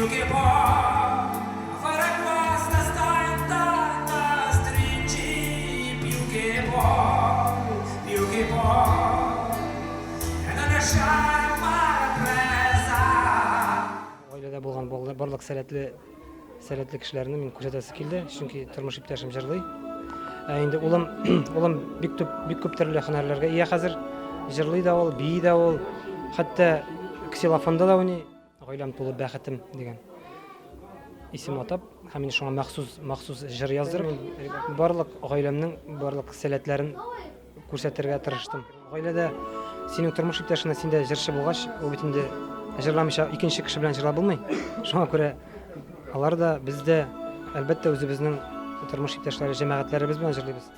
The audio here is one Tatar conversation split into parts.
Più che puoi fare questa sta intatta, stringi più che puoi, più che puoi, e non lasciare mai la presa. Гаиләдә булган барлык сәләтле сәләтле кешеләрне мин күрсәтәсе килде, чөнки тормыш иптәшем җырлый. Ә инде улым улым бик төп бик күп төрле һөнәрләргә ия хәзер. Җырлый да ул, бии дә ул, хәтта ксилофонда да уйный. Гаиләм тулы бәхетем дигән исем атап, һәм инде шуңа махсус махсус җыр яздырып, барлык гаиләмнең барлык сәләтләрен күрсәтергә тырыштым. Гаиләдә синең тормыш иптәшеңә син дә җырчы булгач, ул бит инде җырламыйча икенче кеше белән җырлап булмый. Шуңа күрә алар да, без дә, әлбәттә, үзебезнең тормыш иптәшләре, җәмәгатьләребез белән җырлыйбыз.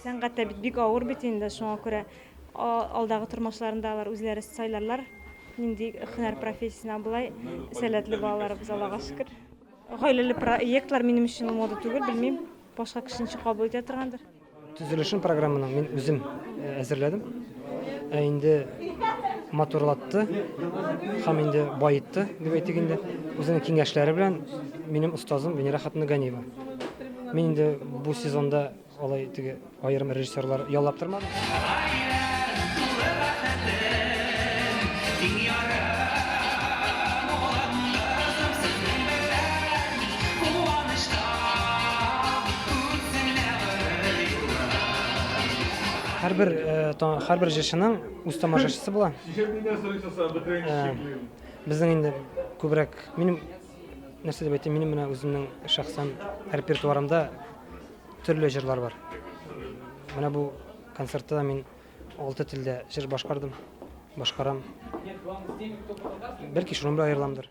Сәнгатьтә бит бик авыр бит инде, шуңа күрә алдагы тормышларында алар үзләре сайларлар, нинди һөнәр профессиясенә болай сәләтле балаларыбыз, Аллага шөкер. Гаиләле проектлар минем өчен ул мода түгел, белмим, башка кеше ничек кабул итә торгандыр. Төзелешен программаның мин үзем э, әзерләдем. Ә инде матурлатты һәм инде баетты, дип әйтик инде. Үзенең киңәшләре белән минем остазым Венера хатыны Ганиева. Мин инде бу сезонда Алай теге аерым режиссерлар яллап тормадым. Һәрбер э, һәрбер җырчының үз тамашачысы була. Э, безнең инде күбрәк минем нәрсә дип әйтим, минем менә үземнең шәхсән репертуарымда Төрле җырлар бар. Менә бу концертта да мин алты телдә җыр башкардым, башкарам. Бәлки шуның белән аерыламдыр.